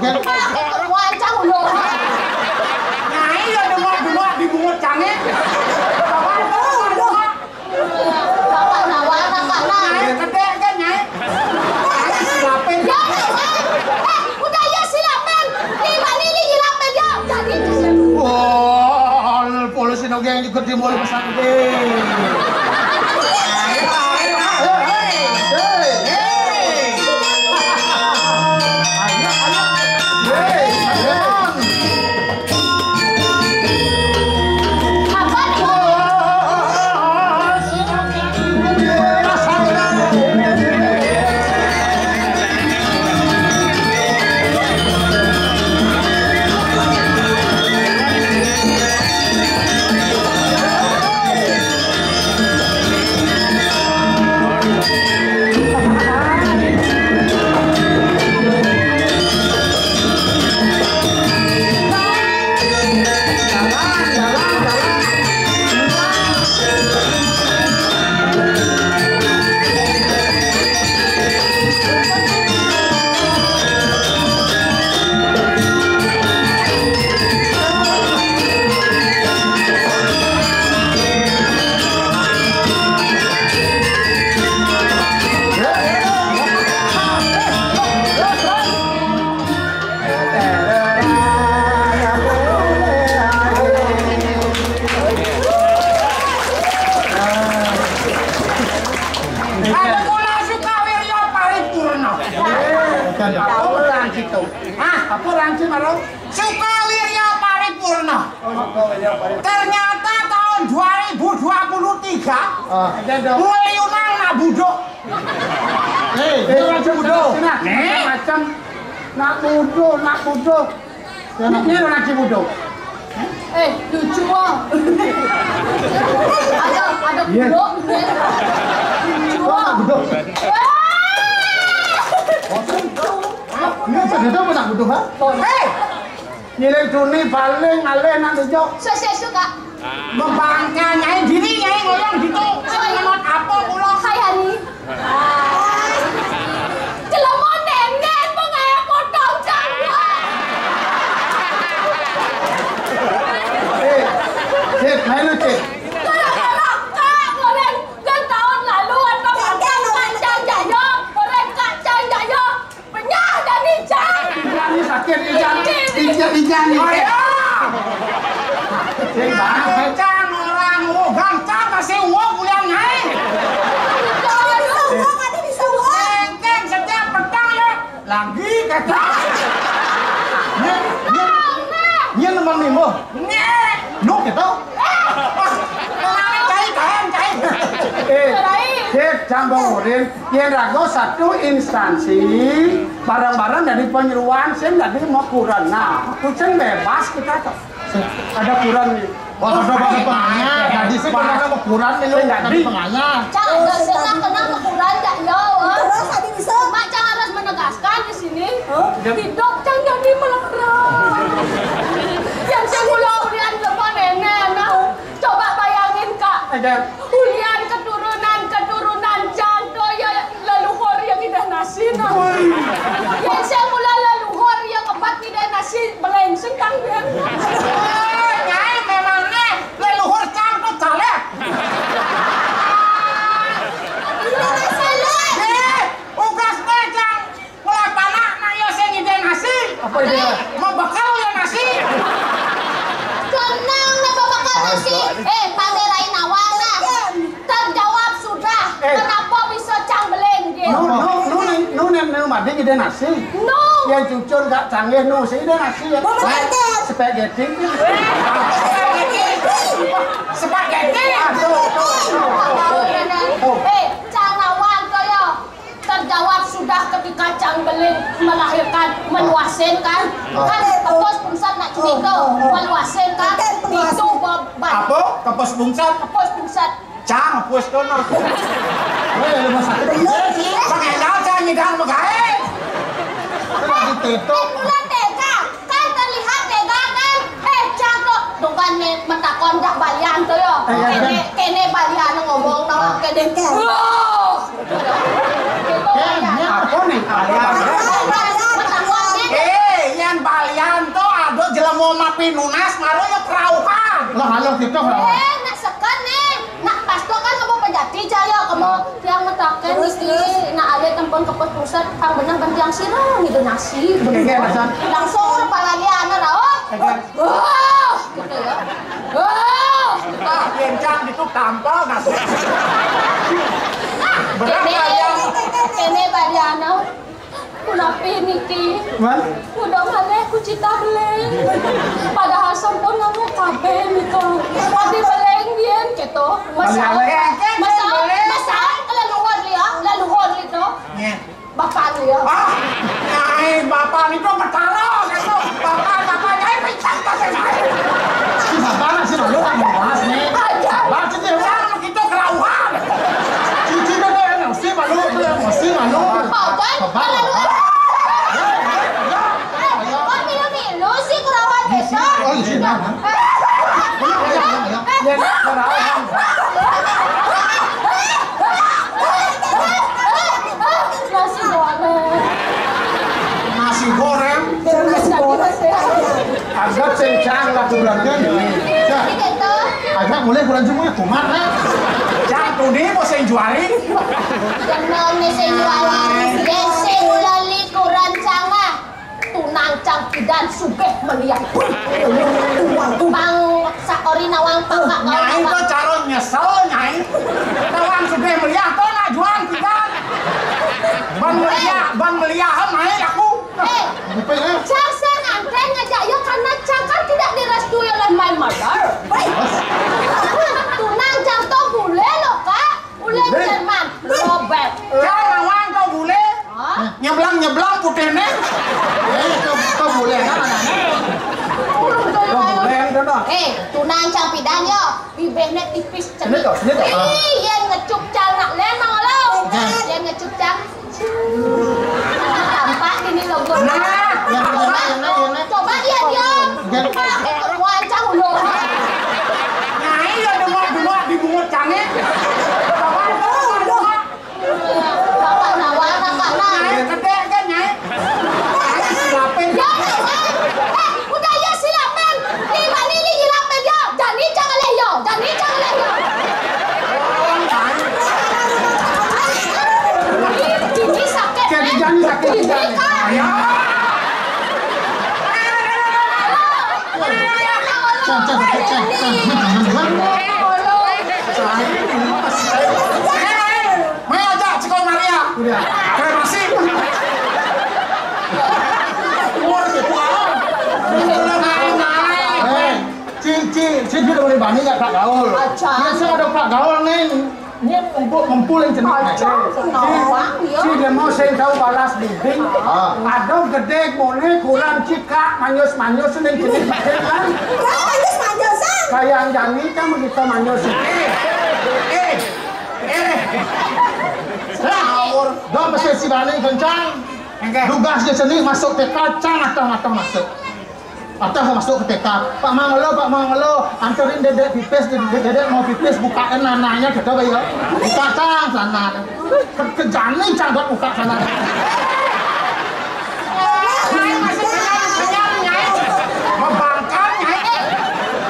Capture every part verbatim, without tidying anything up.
Aku ketuaan cang ulo. Nyai ya dengok-dengok di bungut cangé. Bapak nawar, Bapak nawar. Nyai kedék kan, Nyai? Nyai silapin. Ya, ya, ya. Eh, udah ya silapin. Lima nili silapin ya. Jadi. Wah, polisi nogeng juga di mall pesantren. Ayo, ayo, ayo. Hei, hei, hei. Ayo, ayo. Hei, ayo. Ada kula Sukawirya Paripurna. Apa ranci to? Ah, apa ranci maro? Sukawirya Paripurna. Ternyata tahun dua ribu dua puluh tiga, ah, ngeliunang nak budok. Hei, dia ranci budok. Nih. Macam-macam. Nak budok, nak budok. Ini, ini ranci budok. Eh, lucu, ah. Ada, ada budok, ya. Lucu, ah. Budok. Wah! Ini sudah tahu nak budok, ha? Hei! Ngiling duni paling alih nak budok. Sukses, Kak. Membangkang, Nyai, dini, Nyai, ngoyong gitu. Saya ngemot apa kula? Hai, Hani. Jelema nenen pengaya potong jambon. Eh, Cit, main lu, Cit. Gara-gara Kak, goreng dan tahun lalu atau kacang jaya, goreng kacang jaya. Penyah dan ijang. Ijang ni sakit, ijang. Ijang, ijang ni. Oh, ya. Sing banget. Cang orang, oh, gangcang kasih uang bulan naik. Ada bisa uang, ada bisa uang. Sengkeng setiap petang ya. Lagi kata. Nya, nya, nya nemen mimbo. Nya. Nuk gitu. Eh, Cai, Cai, Cai. Eh, Cit, jambang urin, yén raga satu instansi, bareng-bareng dadi panyeruan, sing dadi makuren. Nah, kucing bebas kita tuh. Ada kuren nih. Wah, ada bahasa penganyar. Dadi sing pernah makuren nih, lu dadi penganyar. Cang, ada sing nak kenal makuren, Cak, ya, wah. Terus, tadi bisa. Mak, Cang harus menegaskan di sini, hidup Cang jadi melarang. Yang saya mula ulian lemah nenek, nah. Coba bayangin, Kak. Ada. Ulian keturunan-keturunan Cang to ya leluhur yang ngidah nasi, nah. Woi. Yang saya mula leluhur yang ngebat ngidah nasi, belengsing tanggihan. Oh, Nyai memang nih leluhur Cang to caleg. Ngidah nasi, Lek. Eh, ugas deh, Cang. Mula panak nak yo sing ngidah nasi. Apa dia? Mau bekal ya nasi. Kenang napa bekal nasi? Eh, Pandé Rai Nawang lah. Terjawab sudah. Eh. Kenapa bisa cang beling dia? Nu, nu, nu, nu, nu, nu, madi ngidah nasi. Nu. Yang cucur gak canggih nu, sing ngidah nasi ya. Bapak Baik. Spaghetti. Spaghetti. Aduh, tuh, tuh, tuh, tuh. Eh, Cang Nawang to yo. Terjawab sudah ketika Cang Beling melahirkan, meluasin kan? Kan kepos pungsat nak cerita, meluasin kan? Itu ba-, ba-, Apa? Kepos pungsat? Kepos pungsat. Cang, kepos kono. Weh, rumah sakit. Pakai Cang nyidang megaé. Lagi tutup. Eh, mulai tega. Kan terlihat tega kan? Eh, Cang kok. Tuh kan nih, metakon gak balian to yo. Iya, kéné, iya. Kéné balian ngomong to, kéné. Wah. Gitu, eh, balian. Apa nih? Balian. Metakon nih. Eh, Mau mapi nunas, malu ya kerauhan. Lah, halo kita kerauhan. Eh, nak sekat nih. Nak pas tuh kan kamu pejati jaya, kamu yang metaken terus, iki, terus? Nak ada tempon ke pos pusat, pang benang ganti yang sirah gitu nasi. Iya, iya, langsung. Langsung kepala dia anak, oh. Iya. Wah, gitu ya. Wah, gitu. Ah, kencang gitu tampal nasi. Berat kene, kalian. Kene baliana. Kunapi niki? Man? Udah malih ku Cita Beling. Padahal sampun ngamuk kabeh nika. Tapi Beling biyen gitu. Masa, masa, masa leluhur li ya, leluhur li to. Nggih. Bapak li ya. Ah, nyai, bapak niku Betara, gitu. Bapak, bapak nyai pincang kabeh, nyai. Si bapak, si malu, kan mau bahas nih. Aja. Baca dia orang gitu, kerauhan. Cuci deh, emosi, malu, itu emosi, malu. Bapak, bapak. Terlalu. Ya, ya, ya. Eh, kok milu-milu sih kerauhan kita? Oh, iya, iya. Ya, ya, ya, ya. Ya, kerauhan. Nasi goreng. Nasi goreng. Nasi goreng. Agak kencang lah kurangnya. Ya. Agak mulai kurang semua, kumat lah. Jangan tuh nih, mau saya jualin. Jangan nih saya jualin. Biasa ulali kurang cangah. Tunang cang pidan sugih meliah. Bang saori nawang pangkak. Nyai to cara nyesel, Nyai. Nawang sugih meliah to nak juang pidan. Ban meliah, ban meliah, Nyai, aku. Eh, cang saya nganten ngajak yo karena cang kan tidak direstui oleh my mother. Tunang cang to bule lo, Kak. Ulih Jerman, Robert. Cang nawang to bule. Hah? Nyeblang-nyeblang putihne. Eh, to, to bule kan anaknya. Urung to bule yang to. Eh, tunang cang pidan yo. Bibihne tipis cenik. Sini to, sini to. Ih, yen ngecup cang nak lemang lo. Yen ngecup cang. Tampak ini lo, Gun. Nah, yang, yang, yang, yang, yang. Coba dia, dia. Yang. Wah, cang ulo. Nyai ya dengok-dengok di bungut cangit. Bapak nawar, Bapak nawar. Nyai gede kan, Nyai? Nyai silapin. Ya, eh, eh, udah ya silapin. Lima nili silapin ya. Jani jangan leh ya. Jani jangan leh ya. Ini, ini sakit. Jadi jani sakit. Ini kan. Ya. Cang, cang, cang, cang, cang. Mai aja, Ciko Maria. Udah. Kremasi. Umur gitu, ah. Udah, naik, naik. Eh, Ci, Ci, Ci, dia udah bani ya Pak Gaul. Aca. Biasa ada Pak Gaul, Neng. Nyén empuk ngempul yang jenis. Aja, nawang, ya. Si demo sing tahu balas dinding. Ah. Ada gedé mone kurang cikak manyus-manyus ning jenis macam kan. Kurang manyus-manyus, Sang. Kayak jani kan begitu manyus. Eh, eh, eh. Lah, dong mesti si bani kencang. Enggak. Tugas di sini masuk T K, cang atau atau masuk. Atau masuk ke T K, "Pak Mangelo, Pak Mangelo, anterin Dedek pipis, Dedek, Dedek mau pipis, bukain lananya," gitu, Pak, ya. Buka, cang, sana. Ke, ke jani, cang, buat buka sana. Nyai masih kenyang, kenyang, Nyai. Membangkang, Nyai.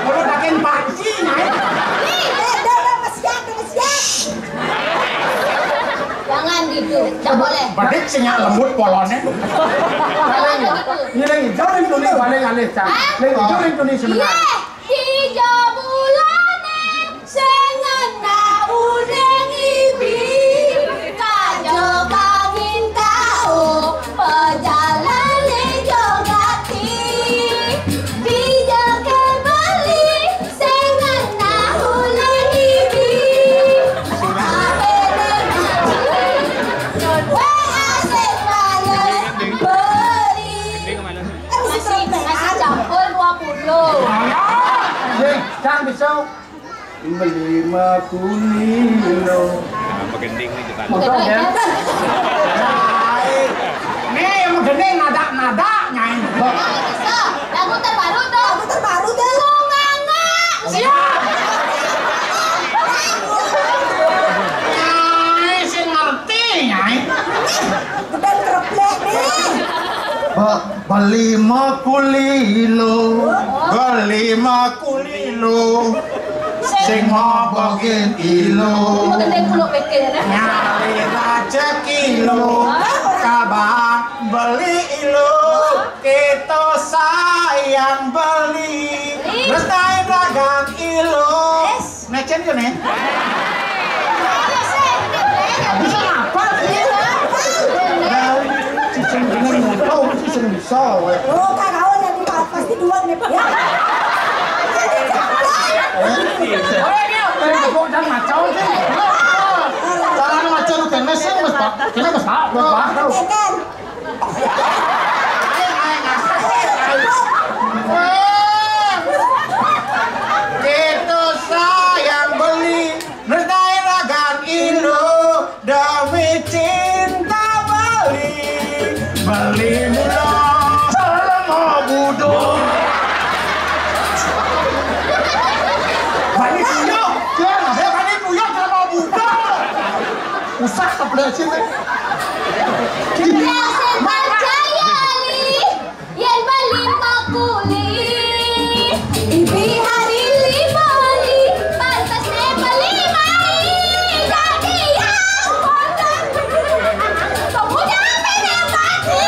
Mulut makin panci, Nyai. Nih, udah, udah, udah, kesian, udah, kesian. Jangan gitu, nggak boleh. Bedik sing lembut polone. Jangan begitu. Ini lagi jauh ning tuni balik alih, Cang. Hah? Lagi jauh ning tuni sebenarnya. Iya, tiga bulan sing ngena uning ibi. Kajo kangin kau, pejalan ning jogati. Dijake beli. Sing ngenah uling iki. Kabeh ning ati. Wa sing males beri. Masih, masih campur dua puluh. Sing, Cang, bisa. Beli makunilo. Apa gending nih, Cang? Betul, ya? Nih, yang gending nada-nada, Nyai. Bisa. Lagu terbaru tuh. Lagu terbaru tuh. Sunganga. Siap. Nyai, sing ngerti, Nyai. Gedang kereplek nih. Beli makulilo, beli makulilo, sing mau bagin ilo. Mau gede kulo pikir. Nyari rezeki lo, kabar beli ilo, kita sayang beli, lestari ragan ilo. Mecen yo, nih. Bisa apa sih? Cicing bener, tahu cicing bisa, weh. Oh, kagak ada di, pasti dua nih. Ya. Eh, kok dan macam sih? Cara macam kena sih, mas, Pak. Kena, mas, Pak, mas, Pak. Kan. Kita sayang beli, nerdai ragan ilo, demi cinta beli, beli mula. Salam budo. Bani tuyok, ya, bani tuyok, salam budo. Usah keplesin. Biasa percaya, Li. Yen beli makuli, ibi hari liboli, pantes ne beli mai. Jadi yang bodoh. Pemuda apa yang mati?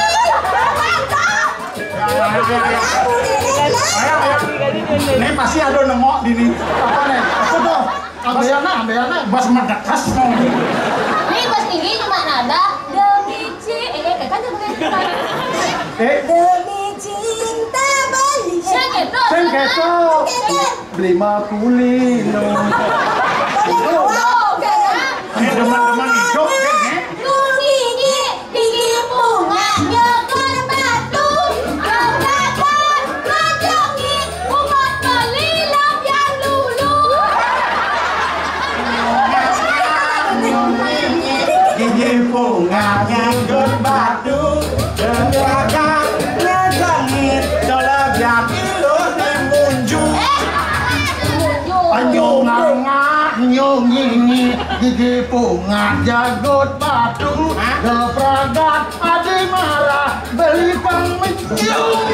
Mantap. Ayo, ayo. Ini pasti ada nengok di ini. Apa nih? Apa tuh? Ambeana, ambeana, bas medekas mau. Ini bas tinggi cuma nada demi ci, eh, eh, kan juga gitu kan. Eh? Demi cinta beli. Sing gitu, sing gitu. Beli makulino. Beli makulino. Eh, teman-teman hidup, ya, eh? Kuningi. Tinggi bunga nyokor batu, gebrakan majongi, umat beli lampion lulu. Tinggi bunga nyangkut batu, gebrakan majongi, kalau jadi lo nembunju. Eh, nembunju. Anjung ngangah, nyung nyingi, gigi bunga jagot batu, gebrakan Adi marah, beli pang mencium.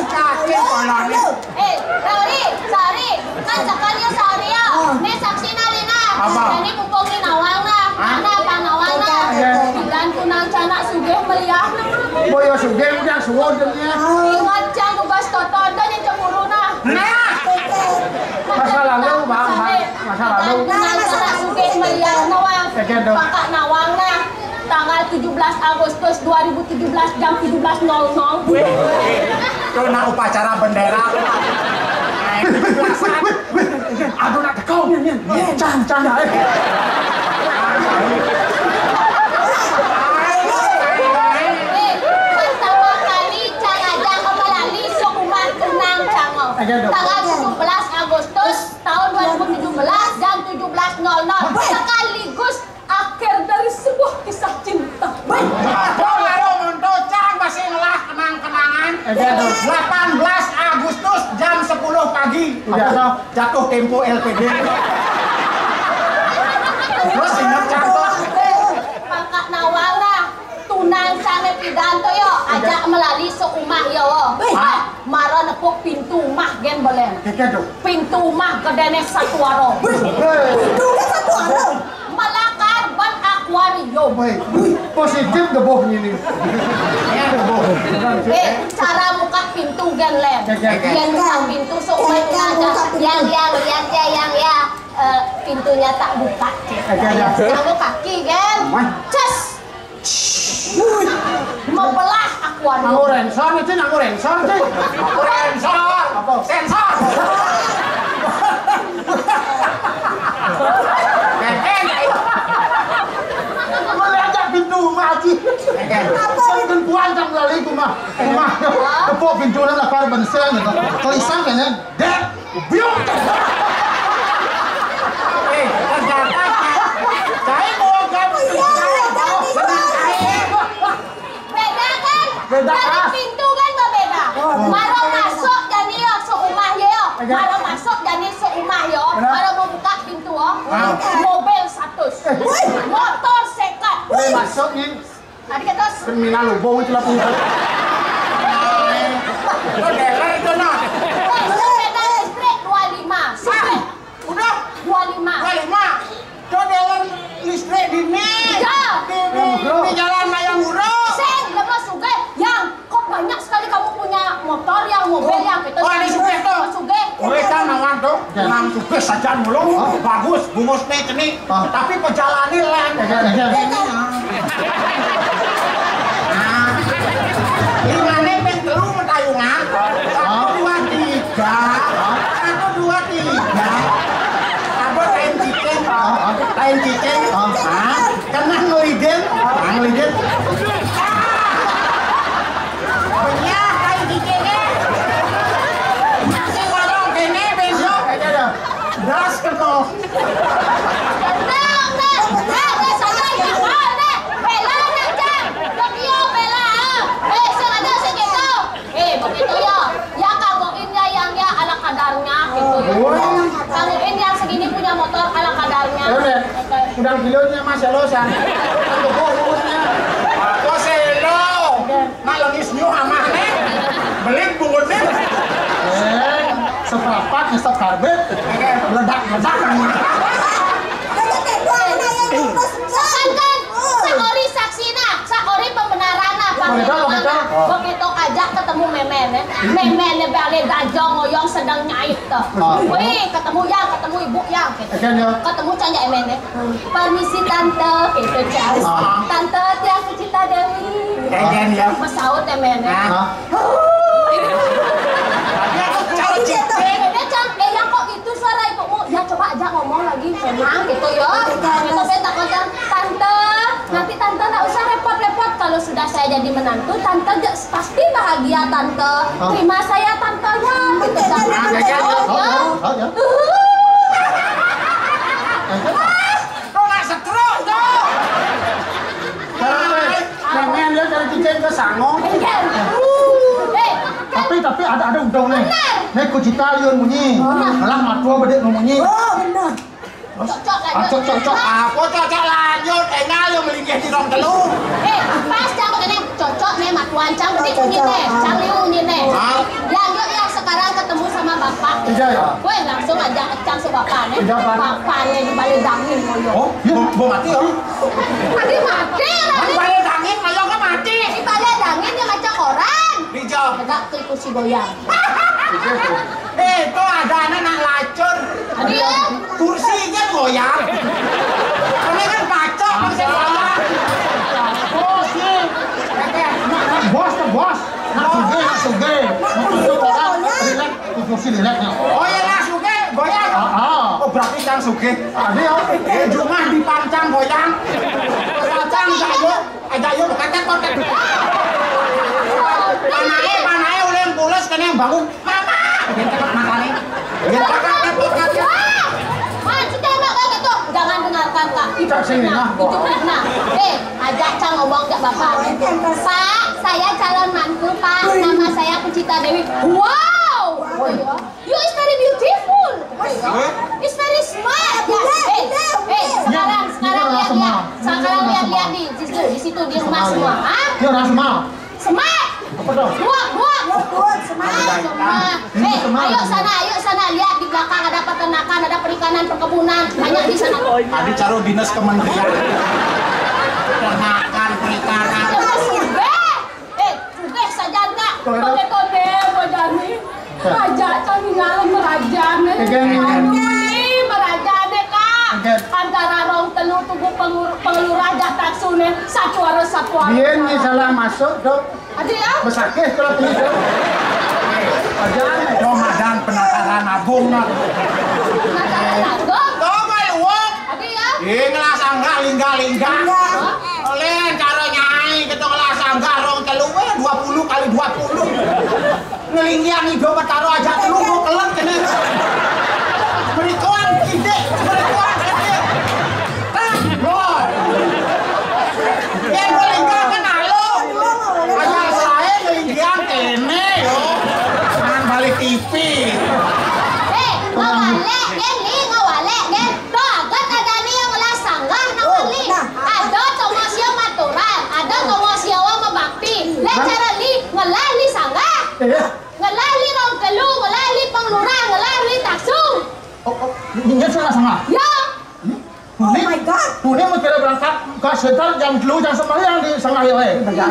Kaki koloni. Eh, sorry, sorry. Kan sekali sorry ya. Ini saksi nalina. Apa? Ini mumpung di nawang nah. Hah? Mana apa nawang nah? Iya. Bilang tunang canak sugih meliah. Boyo sugih udah suwon dia. Ingat jangan tugas toton dan yang cemburu nah. Nah. Masa lalu, Bang, Bang. Masa lalu. Nah, masa lalu. Sugih melihat nawang. Oke, dong. Pakak nawang nah. Tanggal tujuh belas Agustus dua ribu tujuh belas jam tujuh belas nol nol. Tuh, nah, upacara bendera. Aduh, nak tekong. Cang, cang, eh. Eh, pertama kali cang ajak melalui seumah tunang cang. Oke, dong. Tanggal tujuh belas Agustus tahun dua ribu tujuh belas jam tujuh belas nol nol. Weh. Sekaligus akhir dari sebuah kisah cinta. Weh. Aduh, aduh, monto cang masih ngelah kenang-kenangan. Oke, dong. Delapan belas Agustus jam sepuluh pagi. Udah, dong. Jatuh tempo L P G. Terus ingat cang tuh. Pakak nawang nah. Tunang sane pidan to yo, ajak melali seumah yo. Wih. Ah, mara nepuk pintu umah gen belen. Keke to. Pintu umah gedene satu aro. Wih, pintu ge satu aro. Melakar ban akuarium. Wih, wih, positif deboh ini. Ya, deboh. Eh, cara buka pintu gen len. Keke. Yen buka pintu seumah tunang. Yang, yang, yang, yang, yang, ya. Eh, pintunya tak buka. Keke, ya. Yang kaki gen. Wah. Ces. Wih, membelah akuarium. Nganggo rensor, itu nganggo rensor, itu. Rensor. Apa? Sensor. Keken. Melihat pintu mati. Keken. Apa? Kan kuat kan melalui rumah. Rumah. Tepuk pintu dan lakar benseng gitu. Kelisang kan ya. Dek. Biung. Eh, ternyata saya mau gabung. Iya, iya, iya. Beda kan? Beda. Dari pintu kan berbeda. Oh. Maro masuk jani yo seumah yo. Beda. Maro masuk jani seumah yo. Benar. Maro mau buka pintu, oh. Ah. Mobil satu. Wih, Besoknya. Tadi kata terminal lubung itu lah punya. Kok dealer itu, nah? Sepeda listrik dua lima. Sampai udah dua lima. Dua lima. Itu dealer listrik di ini. Iya. Di, di, di jalan Mayang Huruk. Sing, dia mah sugih. Yang, kok banyak sekali kamu punya motor, yang mobil, yang gitu. Oh, ini sugih tuh. Sugih. Kowe kan nawan tuh, nang sugih saja mulu. Bagus, bungus nih, cenik. Tapi pejalane leng. Nah, limane ping telu mentayungan. Satu, dua, tiga. Satu, dua, tiga. Apa kain cicing? Kain cicing. Hah? Kena ngelidin. Nah, ngelidin. Benyah kain cicingnya. Masih warung kene besok. Das kena. Nah, nah, nah, nah, saya yang mau, nah. Bela, nah, Cang. Tokyo, bela. Eh, sengaja segitu. Eh, begitu ya. Ya, kagoin ya yang ya ala kadarnya gitu ya. Kagoin yang segini punya motor ala kadarnya. Udah, udah kilonya Mas Selo, San. Kan tuh bungkusnya. Apa Selo? Mak lengis nyuh amah nih. Belik bungut nih. Eh, seprapat nyesep karbit. Meledak-meledak. Kan, kan, saori saksina, saori pembenaran apa? Begitu, begitu. Begitu aja ketemu memen, ya. Memen ya balik dajong ngoyong sedang nyait tuh. Wih, ketemu yang, ketemu ibu yang, gitu. Ketemu canya memen, ya. Permisi tante, gitu, Cang. Tante Tiang Sucita Dewi. Mesaut ya, men, ya. Dia tuh cari cicing. Dia, Cang, eh, yang kok gitu suara ibumu? Ya, coba aja ngomong lagi, tenang gitu ya. Gitu, saya takut, Cang. Tante, nanti tante nggak usah repot-repot. Kalau sudah saya jadi menantu, tante pasti bahagia, Tante. Terima saya, Tante, ya. Gitu, Cang. Nah, ya, ya, ya. Ya. Kok nggak setruk, tuh? Nah, nah, men, dia dari cicing ke sango. Iya. Eh, tapi, tapi ada, ada udang nih. Bener. Nih, kucita liun munyi. Bener. Lah, matua bedek munyi. Oh, bener. Cocok, lanjut. Cocok, cocok. Apa cocok lanjut? Engal yang melingkih di rong telu. Eh, pas, Cang, begini. Cocok nih, matuan Cang, gede bunyi nih, Cang liu bunyi nih. Hah? Yang yuk, yang sekarang ketemu sama bapak. Iya, ya. Weh, langsung aja Cang si bapak nih. Iya, Pak. Bapak nih di balik dangin, ngoyo. Oh, iya, mau mati ya? Mati, mati, kan di balik dangin, ngoyo kan mati. Di balik dangin dia macam orang. Iya. Tegak ke kursi goyang. Eh, itu ada anak nak lacur. Aduh, ya. Kursinya goyang. Ini kan pacok, kursi goyang. Bos nih. Bos tuh, bos. Nak sugih, nak sugih. Nak sugih, orang rilek, tuh kursi rilek, ya. Oh, iya, nak sugih, goyang. Ah, ah. Oh, berarti yang sugih. Ada, ya. Eh, cuma dipancang goyang. Pancang, enggak, yuk. Aja yuk, kata kotek. Panae, panae, oleh yang pules, kena yang bangun. Mama! Dia cakap matane. Dia cakap repot kan. Wah! Maksudnya emang kayak gitu. Jangan dengarkan, Kak. Itu fitnah. Itu fitnah. Eh, ajak Cang ngomong, ajak Bapak. Pak, saya calon mantu, Pak. Nama saya Pucita Dewi. Wow! Oh, iya. You is very beautiful. Hah? It's very smart. Ya, eh, eh, sekarang, sekarang lihat, lihat. Sekarang lihat, lihat di situ, di situ, di rumah semua. Hah? Ini orang semua. Smart. Apa tuh? Buat, buat. Buat, smart. Smart. Eh, ayo sana, ayo sana, lihat di belakang ada peternakan, ada perikanan, perkebunan, banyak di sana. Tadi caro dinas kementerian. Peternakan, perikanan. Terus, eh, sugih saja, Kak. Tonde-tonde, Bojani. Aja kami ngalem merajane. Aduh, merajane, Kak. Antara rong telu tubuh pengelurah jak taksune satuara satuara. Biyen nih salah masuk, Dok. Ada ya? Besakeh kalau gitu. Aja. Ramadan penataran agung, nah. Penataran agung? Tuh, Pak Luwuk. Ada ya? Ih, ngelas angga, lingga-lingga. Oleh cara nyai, kita ngelas angga, rong telu, eh, dua puluh kali dua puluh. Ngelinggian ijo Betara aja telu mau kelek kene. Merikoan kidik, merikoan kidik. Nah, loh. Yang melinggian kan alo. Aja saya ngelinggian kene yo. Jangan balik T V. Eh, ngawale, Gen, li, ngawale, Gen. Tuh, agat ada nih yang ngelas sanggah nang wali. Ada, cuma siap matur. Ngelah li rong telu, ngelah li pengelurah, ngelah li taksu. Oh, oh, nya sudah sama. Ya. Oh my God. Tuni mun kira berangkat ka sénter jam telu, jam sembahyang di sanggah ya. Ya.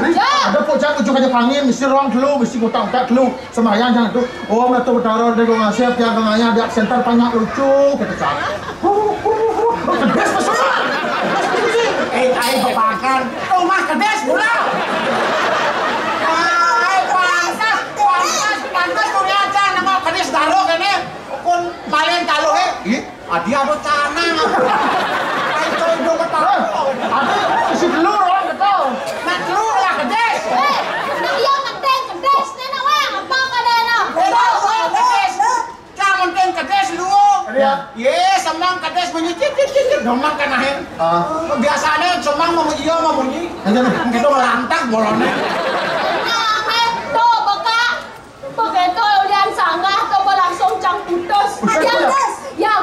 Ada pun jam tujuh aja panggil, mesti rong telu, mesti utak-utak telu. Sembahyang jam tu. Oh, metu Betara di Gunung Asir, tiang kengayah di sénter banyak lucu, kata cak. Kedis pesuka. Kedis pesuka. Eh, ai bepakan. Rumah kedis pula. Ai, pantas, pantas, pantas dunia aja nama kedis daru kene. Kun malen kaluh, eh. Ih. Adi ada canang. Ai, coy, dong ketawa. Adi isi telur, orang ketawa. Nak telur lah, kedis. Eh, nak iya kedis, kedis, nenek wang, apa kadana? Kedis, kedis. Cang penting kedis lu. Iya. Ye, semang kedis bunyi cit cit cit cit. Domang kan akhir. Ah. Biasanya semang mau iya mau bunyi. Aja nih. Gitu melantak bolonnya. Nah, eh, tuh beka. Begitu ulian sanggah tuh langsung cang putus. Putus, Yang, putus. Yang,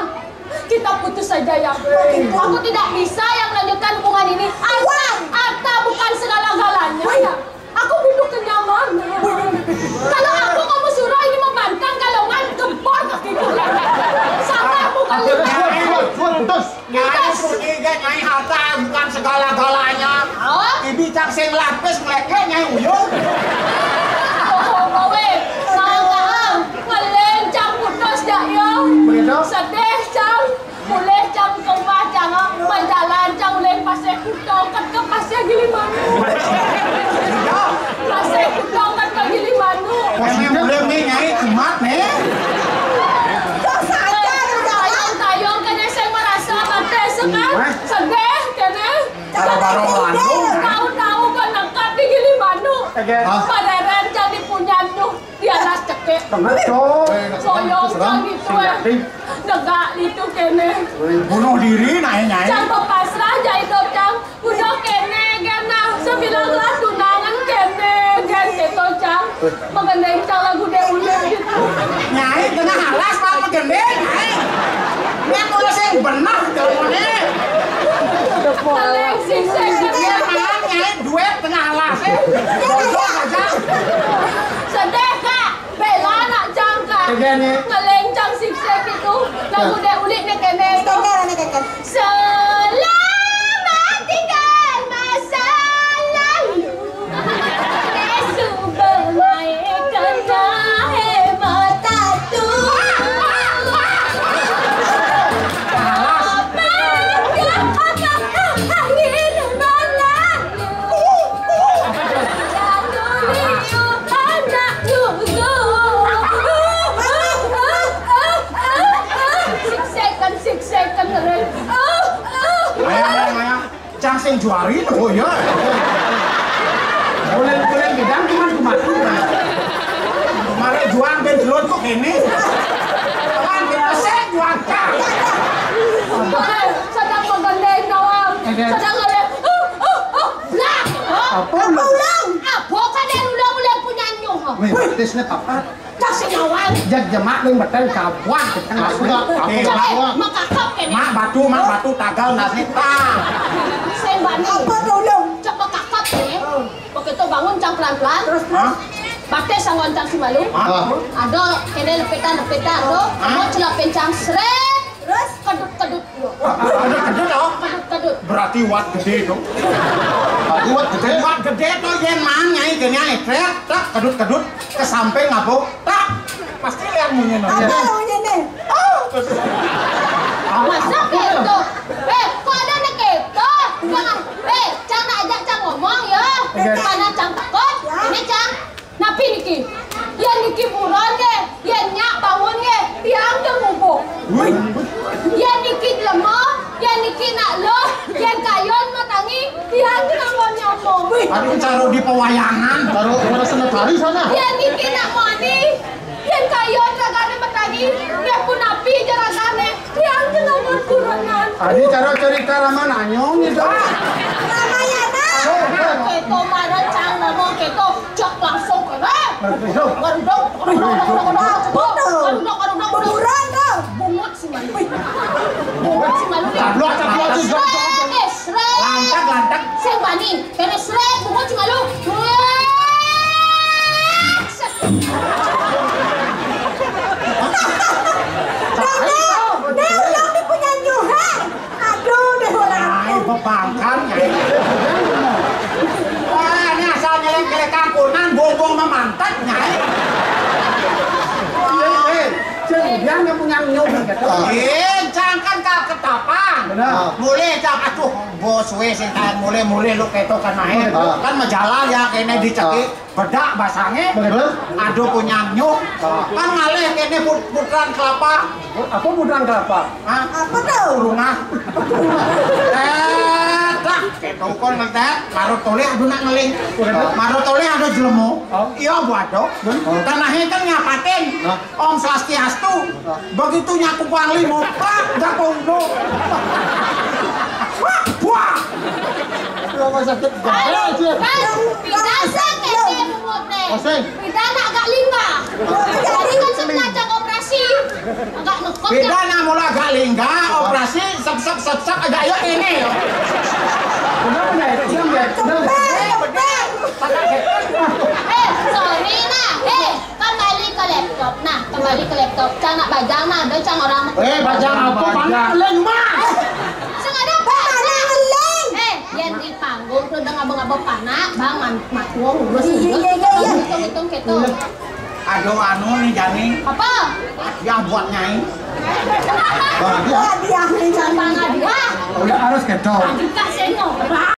kita putus saja ya. Begitu. Aku tidak bisa yang melanjutkan hubungan ini. Arta, arta bukan segala-galanya. Wah. Ya. Aku butuh kenyamanan. Kalau aku kamu suruh ini membantang kalongan, gempor kakiku. Sabar, bukan. Akhirnya, lupa. Putus, putus, putus. Nyai sunyi gé, Nyai, harta bukan segala-galanya. Oh? Ibi cang sing lapis ngelekek, Nyai, uyung. Oh, kowe, salah paham. Ngelen cang putus, Cak, yo. Begitu? Sedih, cang. Mulih cang ke umah cang, menjalan cang ulih pasir kutong, ket ke pasir Gilimanuk. Pasir kutong, ket ke Gilimanuk. Pasir mulih nih, Nyai, kumat nih. Dosa aja, dosa. Tayung-tayung kene sing merasa mati sekan, sedih kene. Kalau baru Bandung. Tahu-tahu kan nengkap di Gilimanuk. Oke. Hah? Pareran cang di punyan tuh. Di alas cekek. Tengah, cok. Soyong cang gitu, eh. Negak itu kene. Bunuh diri, nae, nae. Cang bepasrah ja idup cang. Udah kene, kene. Sebilang lah tunangan kene, gen gitu, cang. Megendeng cang lagu deh ulir gitu. Nyai tengah alas, Pak, megendeng, nyai. Nyai kalau sing bener, kalau ini. Paling sih, saya Iya, Mang, nyai duit tengah alas, eh. Bojong aja. Sedih, Kak. Bela nak cang, Kak. Tegene. Ngelencang siksa gitu. Lagu dek ulik nek kene. Nek kene, nek kene. Selamat tinggal masa lalu. Esok bermain kena hebat tu. Angin malam. Six second, six second, Ren. Mayang, mayang, mayang. Cang sing juari tuh, ya. Bulan-bulan bidang cuman cuma mari juang ben dulur kok ini. Kan kita sing juang, Cang. Sedang menggandeng doang. Sedang ada. Lah, apa ulung? Apa ulung? Apa kadang ulung-ulung punya nyuh? Wih, tisnya papat. Kasih lawan. Jag jemak ning betel kabuang. Aku nggak, aku nggak. Makakap kene. Mak batu, mak batu, tagal nasi, tah. Sing bani. Apa tuh ulung? Cak makakap kene. Begitu bangun cang pelan-pelan. Terus, terus. Batis sanggon cang si malu. Hah? Ada kene lepetan-lepetan tuh. Hah? Mau celapin cang seret. Terus kedut-kedut yo. Kedut-kedut, oh. Kedut-kedut. Berarti wat gede dong. Berarti wat gede. Wat gede tuh yen mang nyai gini, trek, tak kedut-kedut ke samping ngabo, tak pasti lihat munyi no. Ada munyi nih. Oh. Masa gitu? Eh, kok ada nih gitu? Jangan, eh, cang ajak cang ngomong ya. Oke. Mana cang takut? Ini cang Napi niki? Yén niki buron nggih, yén nyak bangun nggih, tiang nggih ngubuh. Yén niki jlema, yén niki nak luh, yén kayun matangi, tiang nggih nganggon nyama. Aduh, cara di pewayangan, baru baru senetari sana. Yén niki nak mani, yén kayun ragané matangi, nggih punapi ja ragané. Tiang jenengan kurangan. Adi cara cerita Ramananyong itu. Ramayana. Keto marang cang ngomong keto, cek langsung kene. Langsung. Ngeruduk, ngeruduk, ngeruduk, ngeruduk. Ngeruduk, ngeruduk, ngeruduk. Kuburan tuh. Bungut si malu. Bungut si malu nih. Tablok, tablok, tablok. Srek, eh, srek. Lantak, lantak. Sing bani, kene srek, bungut si malu. Srek. Bebangkang, Nyai. Wah, ini asal nyeleng-nyeleng kangkunan, bongbong memantat, Nyai. Iya, iya. Cek, dia nggak punya nyuh, gitu. Ah. Iya, jangan kan kal ketapang. Benar. Mulai, cak, aduh, bos, wes, kan, mulai, mulai, lu keto kan naik. Ah. Kan majalah ya, kene dicekik. Ah. Bedak basangnya. Bagaimana? Aduh, punya nyuh. Ah. Kan ngalih kene put-, putaran kelapa. Apa putaran kelapa? Hah? Apa tuh? Rumah. Eh, dah, keto kon ngetet, marut toleh aduh nak ngeling. Udah, dah. Marut toleh aduh jelemu. Oh. Iya, Bu Ado. Hmm? Tanahnya kan nyapatin. Hah? Om Swastiastu. Hah? Begitu nyaku Panglima, pak, dah kondo. Wah, buah. Rumah sakit. Aduh, gagal aja. Aduh, pindah sih, kayak dia, Bu Putri. Asing. Beda nak agak lima. Jadi kan sebenarnya operasi. Agak nekuk. Beda nak mula agak lingga, operasi, sep, sep, sep, sep, agak yuk ini. Benar, benar, benar, benar. Benar, benar. Eh, sorry nah. Eh, kembali ke laptop. Nah, kembali ke laptop. Cang nak bajang nah, ada cang orang. Eh, bajang apa? Mana ngeling, Mas? Sing ada apa? Mana ngeling? Eh, yang di panggung tuh udah ngabang-ngabang panak, Bang, man-, mat-, wong, terus iya, iya, iya, iya, iya, hitung-hitung gitu. Aduh, anu nih, Jani. Apa? Ya, buat Nyai. Wah, dia nih, Jani. Gampang aja. Udah harus gitu. Tadi kasih ngobrol.